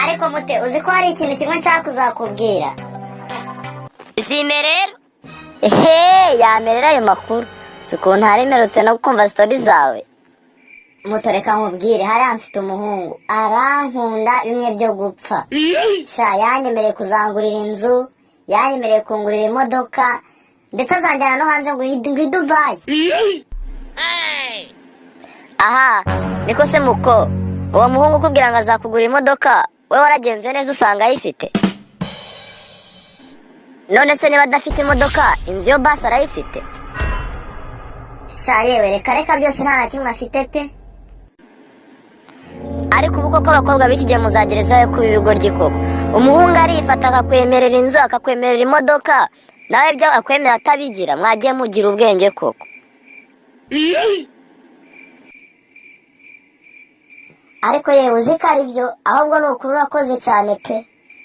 Ariko mute, uzi ko hari ikintu kimwe nshaka kuzakubwira? Zime rero. Ehe, yamerera ayo makuru. Si ukuntu hari no kumva story zawe. Muto, reka nkubwire, hariya mfite umuhungu arankunda bimwe byo gupfa. Sha, yanyemereye kuzangurira inzu, yanyemereye kungurira imodoka, ndetse azanjyana no hanze ngo i Dubayi. Aha niko se muko, uwo muhungu ukubwira ngo azakugura imodoka, we waragenze neza usanga ayifite? None se niba adafite imodoka, inzu yo basi arayifite? Sha yewe, reka reka, byose nta na kimwe afite pe. Ariko ubu koko abakobwa b'iki gihe muzagerezayo kuba ibigoryi koko? Umuhungu arifata akakwemerera inzu, akakwemerera imodoka, nawe ibyo akwemera atabigira. Mwagiye mugira ubwenge koko? Ariko yewe, uzi ko ari byo? Ahubwo ni ukuri urakoze cyane pe.